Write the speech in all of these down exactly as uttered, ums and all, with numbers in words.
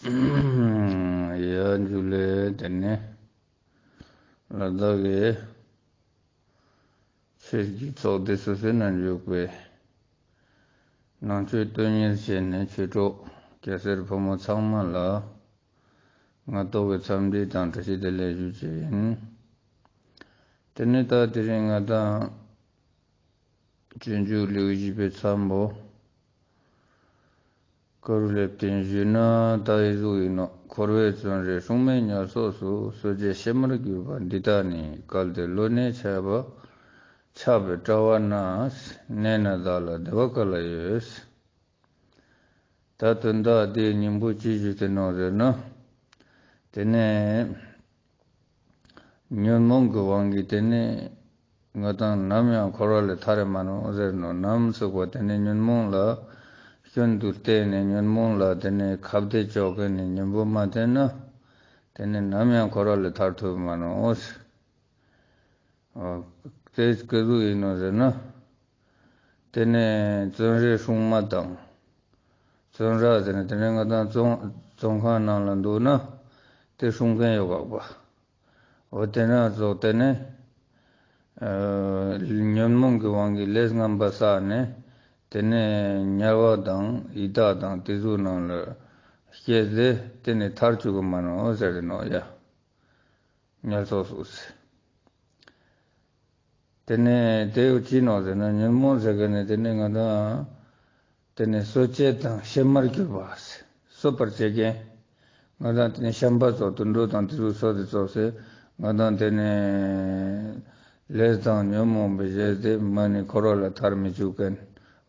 ཡ་འཇུ་ལེ། དེ་ནས་ལ་དྭགས་ཀྱི་ཆོས་ཀྱི་ཚོགས་སྡེ་སོ་སོའི་ནང་འཇུག་པའི་ནང་ཆོས་དོན་གཉེར་བྱས་ནས་ཆོས་གྲོགས་སྐྱ་སེར་ཕོ་མོ་ཚང་མ་ལ་ང་ཏོག་གི་འཚམས་འདྲི་དང་བཀྲ་ཤིས་བདེ་ལེགས་ཞུ་ཅེས་ཡིན། དེ་ནས་ད་དེ་རིང་ང་དང་སྤྱོད་འཇུག་ལེའུ་བཞི་པའི་མཚམས་པོ་ག་རུ་སླེབས་ཏེ་ཞུས་ན་ད་འི་ཟུག་ཡིན་ནོག། འཁོར་བའི་བཙོན་རའི་སྲུང་མའི་ཉེར་ཚོགས་སུ། གསོད་བྱེད་གཤེད་མར་གྱུར་པ་འདི་དག་ནི། གལ་ཏེ་བློ་གནས་ཆགས་པ་ཆགས་པའི་དྲ་བ་ན། གནས་ན་བདག་ལ་བདེ་བ་ག་ལ་ཡོད། ད་དོན་དག་འདིའི་སྙིང་པོ་ཅི་ཞུས་ཏེ་ནོག་ཟེར་ན། དེ་ནས་ཉོན་མོངས་ཀྱི་དབང་གིས་དེ་ནས་ང་དང་ནམ་ཡང་འཁོར་བ་ལས་ཐར་རེ་མ་ནོག་ཟེར་ནོག། ནམ་ཚུགས་པ་དེ་ནས་ཉོན་མོངས་ལ་སྐྱོན་དུ་བལྟས་ནས་ཉོན་མོངས་ལ་དེ་ནས་ཁ་གཏད་གཅོག་མཁན་ནི་གཉེན་པོ་མ་བསྟེན་ན་དེ་ནས་ནམ་ཡང་འཁོར་བ་ལས་ཐར་ཐུབ་མ་ནོག། དེ་སྐད་དུ་ཡིན་ནོག་ཟེར་ན། དེ་ནས་བཙོན་རའི་སྲུང་མ་དང་། བཙོན་ར་ཟེར་ན་དེ་ནས་ང་དང་བཙོན་བཙོན་ཁང་ནང་ལ་འདུག་ན་དེ་སྲུང་མཁན་ཡོད་གག་པ། འོ་དེ་ན་ཙོགས་དེ་ནས་ཨ་ཉོན་མོངས་ཀྱི་དབང་གིས་ལས་ངན་པ་བསགས་ནས་དེ་ནས་དམྱལ་བ་དང་ཡི་དྭགས་དང་དེ་ཚོའི་ནང་ལ་སྐྱེས་ཏེ་དེ་ནས་ཐར་བཅུག་གི་མ་ནོག་ཟེར་ཏེ་ནོག་ཡ། ཉེར་ཚོགས་སུ། དེ་ནས་དེ་ཅི་ནོག་ཟེར་ན་ཉོན་མོངས་ཟེར་མཁན་ནི་དེ་ནས་ང་དང་དེ་ནས་གསོད་བྱེད་དང་གཤེད་མར་གྱུར་པ། གསོད་པར་བྱེད་མཁན། ང་དང་དེ་ནས་ཤན་པ་ཙོགས་དུད་འགྲོ་དང་དེ་ཚོ་གསོད་དེ་ཙོགས་སེ་ང་དང་དེ་ནས་ལས་དང་ཉོན་མོངས་པའི་རྗེས་དེ་མ་ནི་འཁོར་བ་ལས་ཐར་མི་བཅུག་མཁན།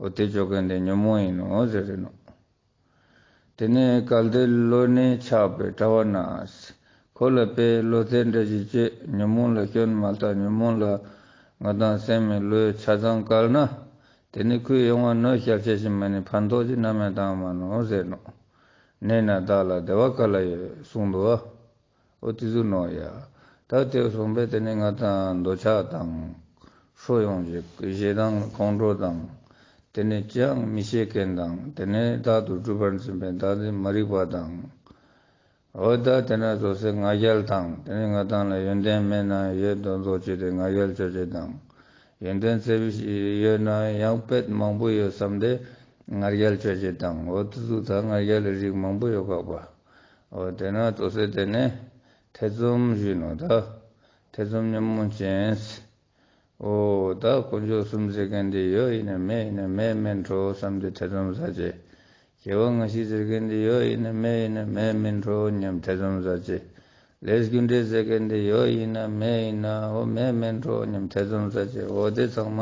འོ་དེ་བཅོ་མཁན་དེ་ཉོན་མོངས་ཡིན་ནོག་ཟེར་རེ་ནོག། དེ་ནས་གལ་ཏེ་བློ་གནས་ཆགས་པའི་དྲ་བ་ན། ཁོ་ལ་དཔེ་བློ་གཏད་འདྲ་ཞིག་བྱེད་ཉོན་མོངས་ལ་སྐྱོན་མ་ལྟ་ཉོན་མོངས་ལ་ང་དང་སེམས་མི་བློའི་ཆ་ཚང་བཀལ་ན། དེ་ནི་ཁོའི་ཡོང་བ་གནོད་སྐྱེལ་ཆ་ཞིག་མ་ནི་ཕན་ཐོགས་ཅིག་ནམ་ཡང་བཏང་མ་ནོག་ཟེར་ནོག། གནས་ན་བདག་ལ་བདེ་བ་ག་ལ་ཡོད་གསུངས་འདུག་བ། འོ་དེ་ཟུག་ནོག་ཡ། ད་དེ་གསུངས་པས་དེ་ནས་ང་དང་འདོད་ཆགས་དང་། ཧྲོ་ཡོང་ཅེས་ཞེ་སྡང་ཁོང་ཁྲོ་དང་། དེ་ནས་ཅང་མི་ཤེས་མཁན་དང་དེ་ནས་བདག་ཏུ་གྲུབ་པར་འཛིན་པའི་བདག་འཛིན་མ་རིག་པ་དང་། འོ་ད་དེ་ན་བཟོ་སའི་ང་རྒྱལ་དང་དེ་ནས་ང་དང་ལ་ཡོན་ཏན་མེད་ན་ཡོད་དོ་བཟོ་ཅེས་དེ་ང་རྒྱལ་ཅོ་ཅེས་དང་། ཡོན་ཏན་ཙེ་བི་ཡོད་ན་ཡང་དཔེ་མང་པོ་ཡོད་བསམ་སྟེ་ང་རྒྱལ་ཅོ་ཅེས་དང་། འོ་དེ་ཚོ་ད་ང་རྒྱལ་ལ་རིགས་མང་པོ་ཡོད་གག་པ། འོ་དེ་ན་ཙོགས་སེ་དེ་ནས་ཐེ་ཚོམ་ཞུས་ནོག་ད། ཐེ་ཚོམ་ཉོན་མོངས་ཅན། འོ་ད་དཀོན་མཆོག་གསུམ་ཟེར་མཁན་དེ་ཡོད་ཡིན་ན་མེད་ཡིན་ན་མེད་མིན་འགྲོ་བསམ་སྟེ་ཐེ་ཚོམ་ཟ་ཅེས། སྐྱེ་བ་སྔ་ཕྱི་ཟེར་མཁན་དེ་ཡོད་ཡིན་ན་མེད་ཡིན་ན་མེད་མིན་འགྲོ་སྙམ་ཐེ་ཚོམ་ཟ་ཅེས། ལས་རྒྱུ་འབྲས་ཟེར་མཁན་དེ་ཡོད་ཡིན་ན་མེད་ཡིན་ན་འོ་མེད་མིན་འགྲོ་སྙམ་ཐེ་ཚོམ་ཟ་ཅེས། འོ་དེ་ཚང་མ་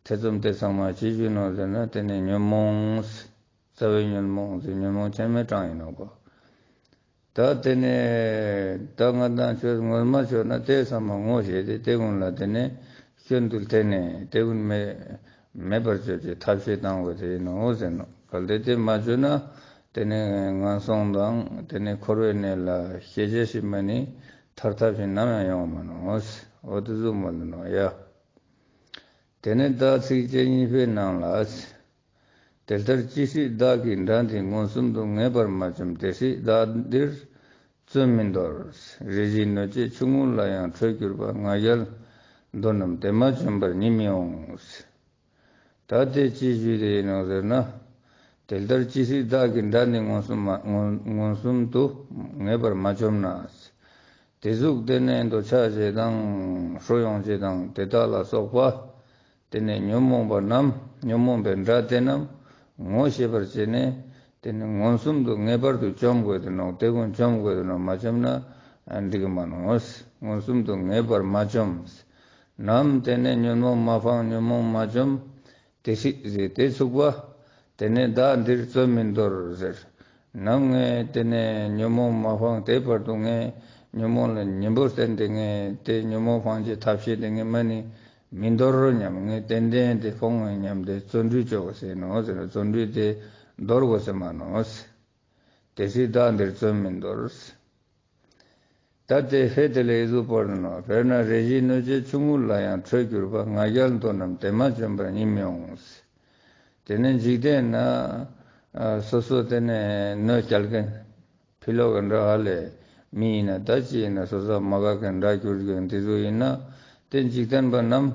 ཐེ་ཚོམ་དེ་ཚང་མ་ཅི་ཞུས་ནོག་ཟེར་ན་དེ་ནི་ཉོན་མོངས། རྩ་བའི་ཉོན་མོངས་ཟེར་ཉོན་མོངས་ཆེན་མོའི་གྲངས་ཡིན་ནོག་གོ། ད་དེ་ནས་ད་ང་དང་ཆོས་ངོ་མ་ཆོས་ན་དེ་ཚང་མ་ངོ་ཤེས་ཏེ་དེ་ཀུན་ལ་དེ་ནས་སྐྱོན་དུ་བལྟས་ནས་དེ་ཀུན་མེད་མེད་པར་བཅོ་ཅེས་ཐབས་ཤེས་བཏང་དགོས་དེ་ཡིན་ནོག་ཟེར་ནོག། གལ་ཏེ་དེ་མ་བཅོས་ན་དེ་ནས་ངན་སོང་དང་དེ་ནས་འཁོར་བའི་གནས་ལ་སྐྱེ་ཅེས་ཤིག་མ་ནི་ཐར་ཐབས་ཤིག་ནམ་ཡང་ཡོང་མ་ནོག། འོ་དེ་ཟུག་མོལ་ནོག་ཡ། དེ་ནས་ད་ཚིགས་བཅད་གཉིས་པའི་ནང་ལ། དེ་ལྟར་ཅི་སྲིད་བདག་གིས་དགྲ་འདི་མངོན་སུམ་དུ། ངེས་པར་མ་བཅོམ་དེ་སྲིད་བདག་འདིར་བརྩོན་མི་འདོར། རེ་ཞིག་གནོད་བྱེད་ཆུང་ངུ་ལ་ཡང་། ཁྲོས་གྱུར་པ་ང་རྒྱལ་འདོད་རྣམས། དེ་མ་བཅོམ་པར་ཉིད་མི་འོང་། ད་དེ་ཅི་ཞུས་ཏེ་ཡིན་ནོག་ཟེར་ན། དེ་ལྟར་ཅི་སྲིད་བདག་གིས་དགྲ་འདི་མངོན་སུམ་མ་མངོན་མངོན་སུམ་དུ་ངེས་པར་མ་བཅོམ་ན། དེ་ཟུག་དེ་ནས་འདོད་ཆགས་ཞེ་སྡང་ཧྲོ་ཡོང་ཅེས་དང་དེ་དག་ལ་སོགས་པ། དེ་ནས་ཉོན་མོངས་པ་རྣམས་ཉོན་མོངས་པའི་དགྲ་དེ་རྣམས་ངོ་ཤེས་པར་བྱས་ནས་དེ་ནས་མངོན་སུམ་དུ་ངེས་པར་དུ་བཅོམ་དགོས་དེ་ནོག། དེ་ཀུན་བཅོམ་དགོས་དེ་ནོག། མ་བཅོམ་ན་འགྲིག་གི་མ་ནོག། མངོན་སུམ་དུ་ངེས་པར་མ་བཅོམ། ནམ་དེ་ནས་ཉོན་མོངས་མ་སྤངས་ཉོན་མོངས་མ་བཅོམ། དེ་སྲིད་ཟེར་དེ་ཚུགས་པ། དེ་ནས་བདག་འདིར་བརྩོན་མི་འདོར་ཟེར། ནམ་ངས་དེ་ནས་ཉོན་མོངས་མ་སྤངས་དེ་བར་དུ་ངས་ཉོན་མོངས་ལ་གཉེན་པོ་བསྟེན་ཏེ་ངས་དེ་ཉོན་མོངས་སྤང་ཅེས་ཐབས་ཤེས་དེ་ངས་མ་ནི་མི་འདོར་རོ་སྙམ། ངས་ཏན་ཏན་དེ་སྤོང་ངེས་སྙམ་དེ་བརྩོན་འགྲུས་བཅོ་དགོས་ཟེར་ནོག་ཟེར་ན་བརྩོན་འགྲུས་དེ་འདོར་དགོས་ཟེར་མ་ནོག། དེ་སྲིད་བདག་འདིར་བརྩོན་མི་འདོར། ད་དེ་ཧེ་དེ་ལས་འི་ཟུག་པར་ནོག། དཔེར་ན་རེ་ཞིག་གནོད་བྱེད་ཆུང་ངུ་ལ་ཡང་། ཁྲོས་གྱུར་པ་ང་རྒྱལ་འདོད་རྣམས། དེ་མ་བཅོམ་པར་ཉིད་མི་འོང་། དེ་ནས་འཇིག་རྟེན་ན་ཨ་སོ་སོ་དེ་ནས་གནོད་སྐྱེལ་མཁན་ ཕི་ལོག་གི་འདྲ་ཧ་ལས་མི་ཡིན་ན་ད་ཅི་ཡིན་ན་སོ་སོ་མ་དགའ་མཁན་འདྲ་གྱུར་གྱུར་དེ་ཚོ་ཡིན་ན་དེ་འཇིག་རྟེན་པ་རྣམས་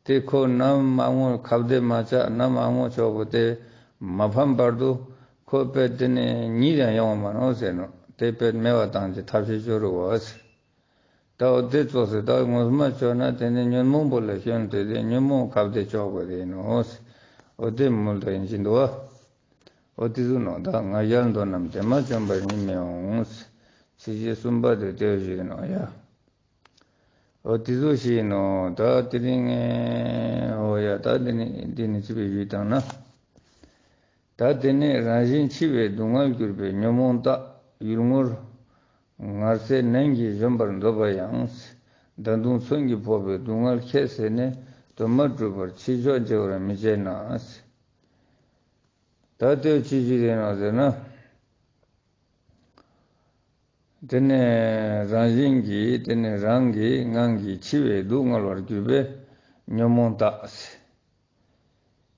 དེ་ཁོ་ནམ་ཨ་ངོ་ཁ་བདེ་མ་ཆགས་ནམ་ཨ་ངོ་ཆོག་པོ་དེ་མ་ཕམ་བར་དུ་ཁོ་དཔེ་དེ་ནས་ཉིད་ཡང་ཡོང་བ་མ་ནོག་ཟེར་ནོག། དེ་དཔེ་མེད་པ་བཏང་ཅེས་ཐབས་ཤེས་ཅོ་རུ་བ་ཟེར། ད་འོ་དེ་ཙོགས་སེ་ད་ངོ་མ་ཅོ་ན་དེ་ནི་ཉོན་མོངས་པོ་ལ་ཞོན་ཏེ་དེ་ཉོན་མོངས་ཁ་བདེ་ཆོག་པ་དེ་ཡིན་ནོག། འོ་དེ་མུལ་དུ་ཡིན་གྱི་འདུག་བ། འོ་དེ་ཟུག་ནོག། ད་ང་རྒྱལ་འདོད་རྣམས་དེ་མ་བཅོམ་པར་ཉིད་མི་འོང་། ཚིག་བཅད་གསུམ་པ་དེ་དེ་བཞིན་ནོག་ཡ། འོ་དེ་ཟུག་ཞིག་ནོག། ད་དེ་རིང་ངས་འོ་ཡ་ད་དེ་ནི་དེ་ནི་ཅི་བའི་ཡུལ་དང་ན། ད་དེ་ནས་རང་བཞིན་འཆི་བའི་སྡུག་བསྔལ་གྱུར་པའི་ཉོན་མོངས་དག། ཡུལ་ངོར་ངར་ཚེ་ནན་གྱིས་གཞོམ་པར་འདོད་པ་ཡང་། ད་དུང་མཚོན་གྱིས་ཕོག་པའི་སྡུག་བསྔལ་ཁྱད་བསད་ནས། གདོད་མ་གྲུབ་པར་ཕྱིར་ཕྱོགས་འབྱེར་བར་མི་བྱེད་ན། ད་དེ་ཅི་ཞིག་ཡིན་ནོག་ཟེར་ན། དེ་ནས་རང་བཞིན་གྱིས་དེ་ནས་རང་གི་ངང་གིས་འཆི་བའི་སྡུག་བསྔལ་བར་གྱུར་པའི་ཉོན་མོངས་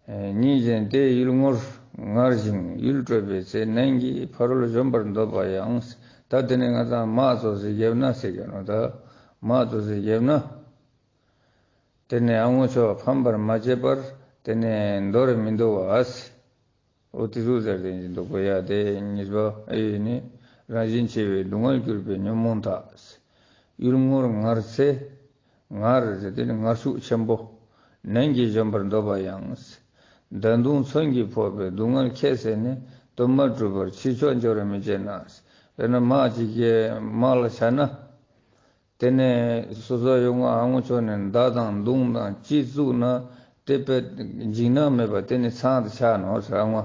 དག། ཉིད་བཞིན་དེ་ཡུལ་ངོར་ངར་ཞིང་ཡུལ་སྤྲོས་པའི་ཚེ་ནན་གྱིས་ཕ་རོལ་གཞོམ་པར་འདོད་པ་ཡང་། ད་དེ་ནས་ང་ཚང་མ་ཙོགས་སེ་བརྒྱབ་ན་ཟེར་གྱི་ནོག། ད་མ་ཙོགས་སེ་བརྒྱབ་ན། དེ་ནས་ཨ་ངོ་ཆོག་ཕམ་པར་མ་བྱེད་པར་དེ་ནས་འདོར་མི་འདོད་པ། འོ་དེ་ཟུག་ཟེར་དེ་ཡིན་འདུག་གོ་ཡ། དེ་གཉིས་པ་ཨེ་ཡིན་ནི་རང་བཞིན་འཆི་བའི་སྡུག་བསྔལ་གྱུར་པའི་ཉོན་མོངས་དག། ཡུལ་ངོར་ངར་ཚེ། ངར་ཟེར་དེ་ནི་ངར་ཤུགས་ཆེན་པོ། ནན་གྱིས་གཞོམ་པར་འདོད་པ་ཡང་། ད་དུང་མཚོན་གྱིས་ཕོག་པའི་སྡུག་བསྔལ་ཁྱད་བསད་ནས། གདོད་མ་གྲུབ་པར་ཕྱིར་ཕྱོགས་འབྱེར་བར་མི་བྱེད་ན། དཔེར་ན་དམག་ཅིག་གི་དམག་ལ་ཆ་ན། དེ་ནས་སོ་སོ་ཡོང་ང་ཨ་ངོ་ཆོག་ནས་མདའ་དང་མདུང་དང་ཅི་བཙུགས་ན་དེ་དཔེ་འཇིགས་སྣང་མེད་པ་དེ་ནི་ཚང་དུ་ཆགས་ནོག་ཟེར་ཨ་ངོ།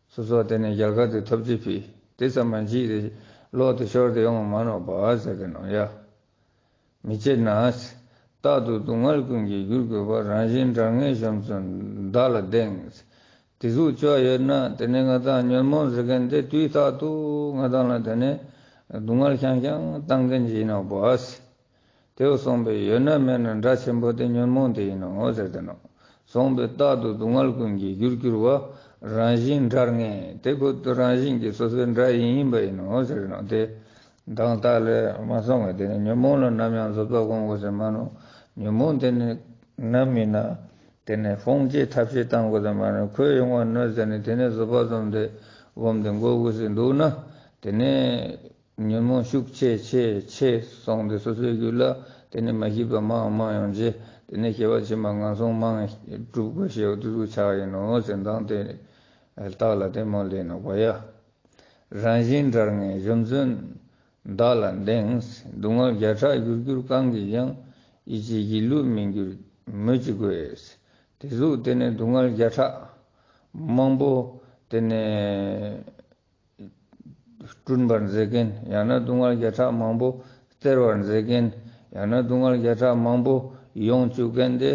སོ་སོ་དེ་ནས་རྒྱལ་ཁ་དེ་ཐོབ་ཅེས་ཕི་དེ་ཙམ་མ་འཇིགས་ཏེ་ལོག་ཏུ་ཤོར་ཏེ་ཡོང་བ་མ་ནོག་པ་ཟེར་གི་ནོག་ཡ། མི་བྱེད་ན། རྟག་ཏུ་སྡུག་བསྔལ་ཀུན་གྱི་རྒྱུར་གྱུར་པ། རང་བཞིན་དགྲར་ངེས་གཞོམ་བརྩོན་བདག་ལ་གདེང་། དེ་ཟུག་ཅོ་ཡོད་ན་དེ་ནས་ང་དང་ཉོན་མོངས་ཟེར་མཁན་དེ་དུས་རྟག་ཏུ་ང་དང་ལ་དེ་ནས་སྡུག་བསྔལ་ཤང་ཤང་བཏང་མཁན་ཞིག་ཡིན་ནོག་པ། དེ་བོ་སོང་པས་ཡོད་ན་མེད་ན་དགྲ་ཆེན་པོ་དེ་ཉོན་མོངས་དེ་ཡིན་ནོག་ཟེར་ཏེ་ནོག། སོང་པས་རྟག་ཏུ་སྡུག་བསྔལ་ཀུན་གྱི་རྒྱུར་གྱུར་པ། རང་བཞིན་དགྲར་ངེས། དེ་ཁོ་རང་བཞིན་གྱིས་སོ་སོའི་དགྲ་ཡིན་ཡིན་པ་ཡིན་ནོག་ཟེར་ནོག། དེ་དང་ལྟག་ལས་མ་སོང་བས་དེ་ནི་ཉོན་མོངས་ལ་ནམ་ཡང་བཟོད་པ་སྒོམ་དགོས་ཟེར་མ་ནོག། ཉོན་མོངས་དེ་ནི་ནམ་ཡིན་ན་དེ་ནི་སྤོང་ཅེས་ཐབས་ཤེས་བཏང་དགོས་ཟེར་མ་ནོག། ཁོས་ཡོང་བ་ནོད་ཟེར་ནས་དེ་ནི་བཟོད་པ་བཟུང་སྟེ་སྒོམ་སྟེ་འགོག་དགོས་ཟེར་འདུག་ན་དེ་ནི། ཉོན་མོངས་ཤུགས་ཆེ་ཆེ་ཆེ་སོང་སྟེ་སོ་སོའི་རྒྱུད་ལ་དེ་ནི་མ་ཞི་པ་མང་མང་ཡོང་རྗེས་དེ་ནི་སྐྱེ་བ་ཕྱི་མ་ངན་སོང་མང་སྒྲུབ་དགོས་ཤེས་འོ་དེ་ཟུག་ཆགས་ཡིན་ནོག་ཟེར་མདང་དེ་རྟགས་ལ་དེ་མོལ་ལེ་ནོག་པ་ཡ། རང་བཞིན་དགྲར་ངེས་གཞོམ་བརྩོན་བདག་ལ་གདེང་། སྡུག་བསྔལ་བརྒྱ་ཕྲག་རྒྱུར་གྱུར་གང་གིས་ཀྱང་། ཡིད་ཆེས་སྒྱིད་ལུག་མི་འགྱུར་སྨོས་ཅི་དགོས། དེ་ཟུག་དེ་ནི་སྡུག་བསྔལ་བརྒྱ་ཕྲག་མང་པོ་དེ་ནི། བསྐྲུན་པར་མཛད་མཁན་ཡང་ན་སྡུག་བསྔལ་བརྒྱ་ཕྲག་མང་པོ་སྟེར་བར་མཛད་མཁན་ཡང་ན་སྡུག་བསྔལ་བརྒྱ་ཕྲག་མང་པོ་ཡོང་བཅུག་མཁན་དེ་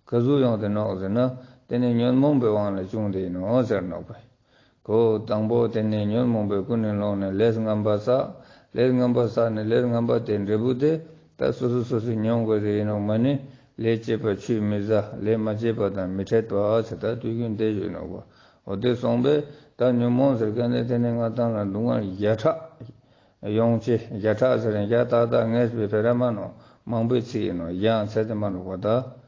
ག་ཟུག་ཡོང་སྟེ་ནོག་ཟེར་ན་དེ་ནི་ཉོན་མོངས་པའི་དབང་ལ་བྱུང་སྟེ་ཡིན་ནོག་ཟེར་ནོག་པས། ཁོ་དང་པོ་དེ་ནི་ཉོན་མོངས་པའི་ཀུན་ནས་བསླངས་ནས་ལས་ངན་པ་བསགས། ལས་ངན་པ་བསགས་ནས་ལས་ངན་པ་དེ་འབྲས་བུ་དེ་ད་སོ་སོ་སོ་སོས་མྱོང་དགོས་ཏེ་ཡིན་ནོག་མ་ནི་ལས་བྱས་པ་ཆུད་མི་ཟ། ལས་མ་བྱས་པ་དང་མི་འཕྲད་པ་ཟེར་ད་དུས་རྒྱུན་དེ་ཡོད་ནོག་པ། འོ་དེ་སོང་པས་ད་ཉོན་མོངས་ཟེར་མཁན་ནི་དེ་ནི་ང་དང་ལ་སྡུག་བསྔལ་བརྒྱ་ཕྲག་ཡོང་ཅེས། བརྒྱ་ཕྲག་ཟེར་ན་བརྒྱ་ཏག་ཏག་ངེས་པའི་ཕེ་ར་མ་ནོག། མང་པོའི་ཚིག་ཡིན་ནོག། ཡང་ཚད་དེ་མ་ནོག་པ་ད།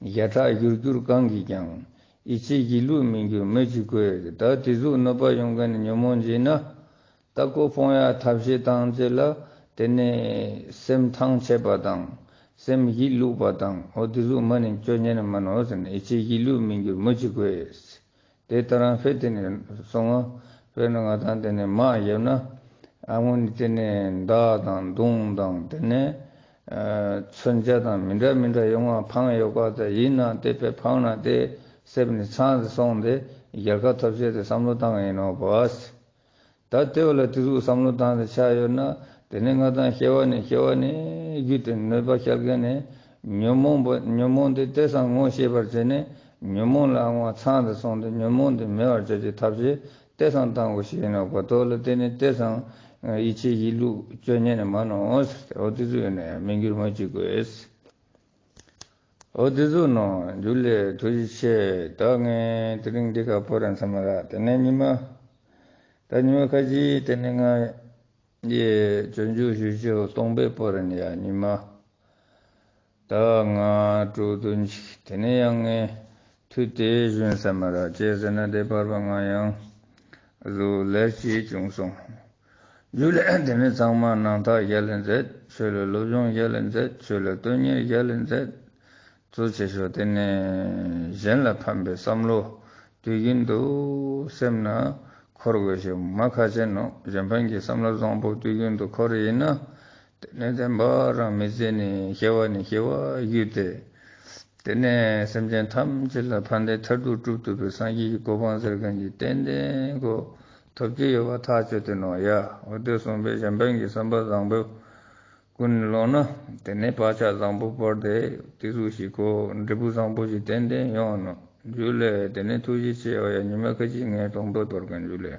བརྒྱ་ཕྲག་རྒྱུར་གྱུར་གང་གིས་ཀྱང་། ཡིད་ཆེས་སྒྱིད་ལུག་མི་འགྱུར་སྨོས་ཅི་དགོས། ད་དེ་ཟུག་གནོད་པ་ཡོང་མཁན་ནི་ཉོན་མོངས་ཅིག་ཡིན་ན། ད་ཁོ་སྤོང་ཡ་ཐབས་ཤེས་བཏང་ཅེས་ལ་དེ་ནི་སེམས་ཐང་ཆད་པ་དང་སེམས་སྒྱིད་ལུག་པ་དང་འོ་དེ་ཟུག་མ་ནི་ཅོ་ཉན་ནི་མ་ནོག་ཟེར་ན་ཡིད་ཆེས་སྒྱིད་ལུག་མི་འགྱུར་སྨོས་ཅི་དགོས། དེ་ལྟར་རང་ཕེ་དེ་ནི་སོང་ང་དཔེར་ན་ང་དང་དེ་ནི་མ་ཡོད་ན་ཨ་ངོ་ནི་དེ་ནི་མདའ་དང་མདུང་དང་དེ་ནི་མཚོན་ཆ་དང་མི་འདྲ་མི་འདྲ་ཡོང་བ་འཕང་ཡོད་པ་དང་ཡིན་ན་དེ་དཔེ་འཕང་ན་དེ་སེམས་ནི་ཚང་དེ་སོང་སྟེ་རྒྱལ་ཁ་ཐོབ་ཤེས་དེ་བསམ་བློ་བཏང་ཡིན་ནོག་པ། ད་དེ་བོ་ལ་དེ་ཟུག་བསམ་བློ་བཏང་སྟེ་ཆ་ཡོད་ན་དེ་ནི་ང་དང་སྐྱེ་བ་ནས་སྐྱེ་བ་ནས་རྒྱུད་དེ་གནོད་པ་སྐྱལ་མཁན་ནི་ཉོན་མོངས་པ་ཉོན་མོངས་དེ་དེ་སང་ངོ་ཤེས་པར་བྱས་ནས་ཉོན་མོངས་ལ་ངོ་ཚང་དེ་སོང་སྟེ་ཉོན་མོངས་དེ་མེད་པར་བྱ་ཆེད་ཐབས་ཤེས་དེ་སང་བཏང་དགོས་ཤེས་ཡིན་ནོག་པ། དོ་ལ་དེ་ནི་དེ་སང་ཡིད་ཆེས་སྒྱིད་ལུག་ཅོ་ཉན་ནི་མ་ནོག་ཟེར་ཏེ་འོ་དེ་ཟུག་ཡོད་ན་ཡང་མི་འགྱུར་སྨོས་ཅི་དགོས། འོ་དེ་ཟུག་ནོག། འཇུ་ལེ་ཐུགས་རྗེ་ཆེ། ད་ངས་དེ་རིང་འདི་ག་པོ་རན་ཚ་མ་ར་དེ་ནས་ཉི་མ། ད་ཉི་མ་ཁ་ཅིག་དེ་ནས་ང་ཡི་སྤྱོད་འཇུག་ཞུ་ཅེས་སྟོང་པའི་བར་ནི་ཡ་ཉི་མ་ད་ལྔ་དྲུག་བདུན་ཅིག་དེ་ནས་ཡང་ངས་མཐུད་དེ་ཞུན་ས་མ་རག་ཅི་ཟེར་ན་དེ་བར་པ་ང་ཡང་གཟུགས་ལེར་ཅིག་བྱུང་སོང་། ཞུ་ལེ་དེ་ནས་ཚང་མ་ནང་ཐག་རྒྱལ་ལ་མཛད། ཆོས་ལ་སློབ་སྦྱོང་རྒྱལ་ལ་མཛད། ཆོས་ལ་དོན་གཉེར་རྒྱལ་ལ་མཛད། གཙོ་ཆེ་ཤོས་དེ་ནས་གཞན་ལ་ཕན་པའི་བསམ་བློ་དུས་རྒྱུན་དུ་སེམས་ན་འཁོར་དགོས་ཤེས་མ་ཁག་ཆེ་ནོག་གཞན་ཕན་གྱི་བསམ་བློ་བཟང་པོ་དུས་རྒྱུན་དུ་འཁོར་ཡིན་ན། དེ་ནས་བདེན་པ་རང་མི་ཚེ་ནི་སྐྱེ་བ་ནས་སྐྱེ་བ་བརྒྱུད་དེ། དེ་ནས་སེམས་ཅན་ཐམས་ཅད་ལ་ཕན་བདེ་མཐར་ཐུག་སྒྲུབ་ཐུབ་པའི་སངས་རྒྱས་ཀྱི་གོ་འཕང་ཟེར་མཁན་གྱི་རྟེན་འབྲེལ་གོ་ཐོབ་ཀྱི་ཡོད་པ་ཐག་ཆོད་དེ་ནོག་ཡ། འོ་དེ་གསུངས་པས་གཞན་ཕན་གྱི་བསམ་པ་བཟང་པོ་ཀུན་ནས་བསླངས་ན། དེ་ནས་བག་ཆགས་བཟང་པོ་བོར་ཏེ་དེ་ཟུག་ཞིག་གོ་འབྲས་བུ་བཟང་པོ་ཞིག་ཏན་ཏན་ཡོང་ནོག་ཞུ་ལེ། དེ་ནས་ཐུགས་རྗེ་ཆེ། འོ་ཡ་ཉི་མ་ཁ་ཅིག་ངས་སྟོང་པའི་བར་ཀ་ཞུ་ལེ།